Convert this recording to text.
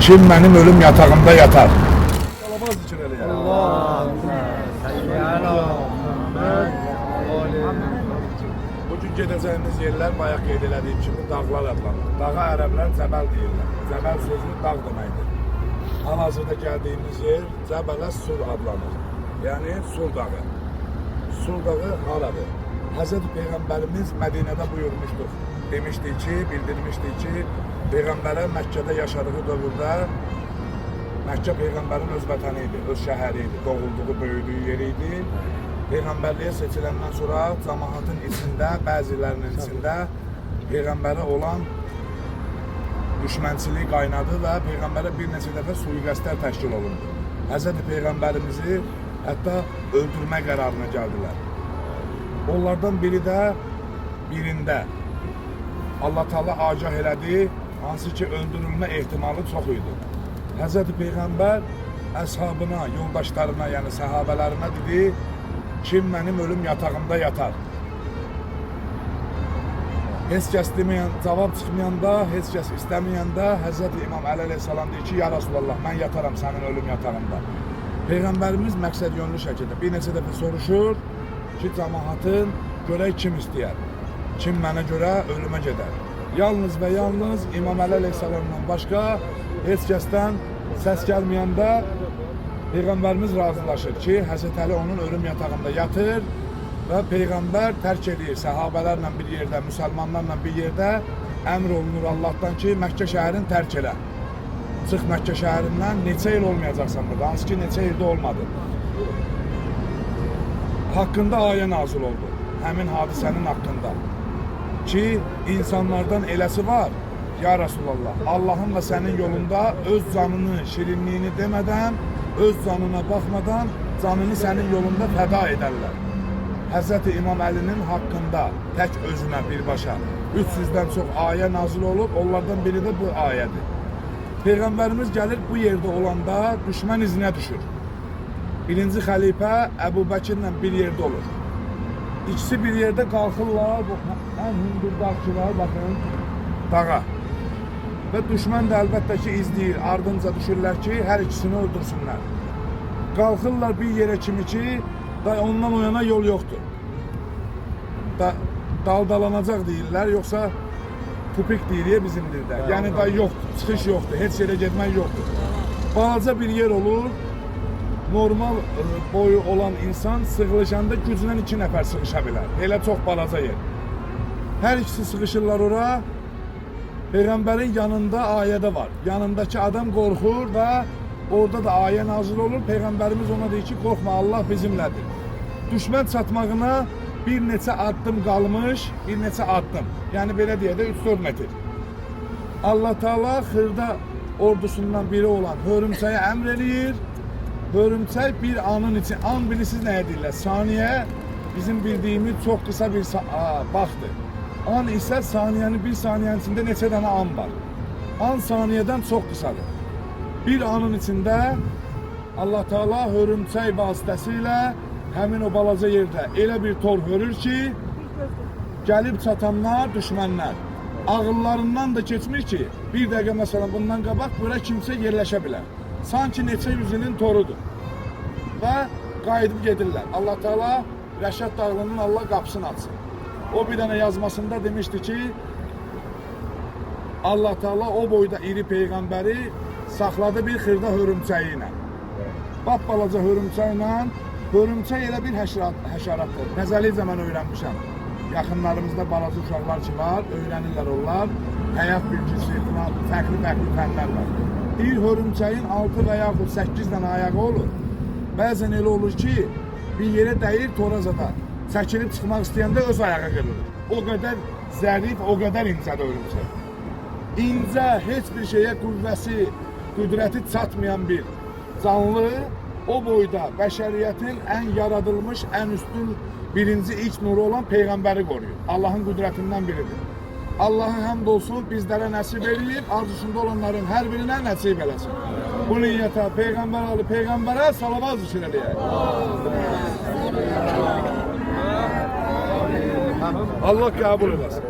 Kim mənim ölüm yatağımda yatar? Salavat zikr eləyər. Bugün gedəcəyimiz yerlər bayaq qeyd elədiyim kimi dağlar adlanır. Dağa ərəblər cəbəl deyirlər. Cəbəl sözü dağ deməkdir. Hal-hazırda gəldiyimiz yer Cəbələ Sur adlanır. Yəni Sur dağı. Sur dağı haradır? Həzrəti Peyğəmbərimiz Mədinədə buyurmuşdur. Demişdi ki, bildirmişdi ki, Peyğəmbərə Məkkədə yaşadığı dövrdə Məkkə Peyğəmbərin öz vətəni idi, öz şəhəri idi, doğulduğu, böyüdüyü yeri idi. Peyğəmbərliyə seçiləndən sonra cəmaatın içində, bəzilərinin içində Peyğəmbərə olan düşmənçilik qaynadı və Peyğəmbərə bir neçə dəfə sui-qəsdlər təşkil olundu. Həzrəti Peyğəmbərimizi hətta öldürmə qərarına gəldilər. Onlardan biri də birində Allah Taala agah elədi, hansı ki öldürülmə ehtimalı çox idi. Həzrəti Peyğəmbər əshabına, yoldaşlarına, yəni səhabələrinə dedi: "Kim mənim ölüm yatağımda yatar?" Heç kəs deməyən, cavab çıxmayanda, heç kəs istəməyəndə Həzrəti İmam Əli əleyhissalam deyir ki, ya Rasulallah, mən yataram sənin ölüm yatağında. Peyğəmbərimiz məqsəd yönlü şəkildə bir neçə dəfə soruşur ki, cəmaatın görək kim istəyər, kim mənə görə ölümə gedər. Yalnız və yalnız İmam Əli əleyhissalamdan başqa heç kəsdən səs gəlməyəndə Peyğəmbərimiz razılaşır ki, Həzrət Əli onun ölüm yatağında yatır və Peyğəmbər tərk eləyir səhabələrlə bir yerdə, müsəlmanlarla bir yerdə əmr olunur Allahdan ki, Məkkə şəhərini tərk elə. Çıx Məkkə şəhərindən, neçə il olmayacaqsan burada, hansı ki neçə ildə olmadı. Haqqında ayə nazil oldu, həmin hadisənin haqqında. Ki, insanlardan eləsi var, ya Rasulallah, Allahın və sənin yolunda öz canını, şirinliyini demədən, öz canına baxmadan canını sənin yolunda fəda edərlər. Həzrəti İmam Əlinin haqqında tək özünə birbaşa 300-dən çox ayə nazil olub, onlardan biri də bu ayədir. Peyğəmbərimiz gəlir bu yerdə olanda düşmən izinə düşür. Birinci xəlifə Əbu Bəkirlə bir yerdə olur. İkisi bir yerdə qalxırlar, bu ən hündür dağ ki var, baxın, dağa. Və düşmən də əlbəttə ki izləyir, ardınca düşürlər ki, hər ikisini öldürsünlər. Qalxırlar bir yerə kimi ki, da ondan o yana yol yoxdur. Da, daldalanacaq deyirlər, yoxsa tupik deyilir bizim dildə. Yəni da yoxdur, çıxış yoxdur, heç yerə getmək yoxdur. Balaca bir yer olur, normal boyu olan insan sığılışanda güclə iki nəfər sığışa bilər. Elə çox balaca yer. Hər ikisi sığışırlar ora. Peyğəmbərin yanında ayədə var. Yanındakı adam qorxur və orada da ayə nazil olur. Peyğəmbərimiz ona deyir ki, qorxma, Allah bizimlədir. Düşmən çatmağına bir neçə addım qalmış, bir neçə addım. Yəni belə deyək də 3-4 metr. Allah Teala xırda ordusundan biri olan hörümçəyə əmr eləyir. Hörümçək bir anın için, an bilirsiniz nəyə deyirlər? Saniyə bizim bildiyimiz çox qısa bir vaxtdır. An isə saniyənin bir saniyənin içində neçə dənə an var. An saniyədən çox qısadır. Bir anın içində Allah Teala hörümçək vasitəsilə həmin o balaca yerdə elə bir tor hörür ki, gəlib çatanlar düşmənlər. Ağıllarından da keçmir ki, bir dəqiqə məsələn bundan qabaq bura kimsə yerləşə bilər. Sanki neçə yüz ilin torudur. Və qayıdıb gedirlər. Allah Teala Rəşad Dağlının Allah qapısını açsın. O bir dənə yazmasında demişdi ki, Allah Teala o boyda iri peyğəmbəri saxladı bir xırda hörümçəyi ilə. Bap balaca hörümçəklə, hörümçək elə bir həşəratdır. Təzəlikcə mən öyrənmişəm. Yaxınlarımızda balaca uşaqlar ki var, öyrənirlər onlar. Həyat bilgisi falan, fərqli-fərqli fənlər var. Deyir, hörümçəyin 6 və yaxud 8 dənə ayağı olur. Bəzən elə olur ki, bir yerə dəyir tora zada. Çəkilib çıxmaq istəyəndə öz ayağı qırılır. O qədər zərif, o qədər incədir hörümçək. İncə, heç bir şeyə qüvvəsi, qüdrəti çatmayan bir canlı o boyda bəşəriyyətin ən yaradılmış, ən üstün birinci ilk nuru olan Peyğəmbəri qoruyur. Allahın qüdrətindən biridir. Allah'a həmd olsun bizlərə nəsib eləyib, arzusunda olanların hər birinə nəsib eləsin. Bu niyyətə Peyğəmbər alı Peyğəmbərə salavat zikr eləyək. Allah qəbul eləsin.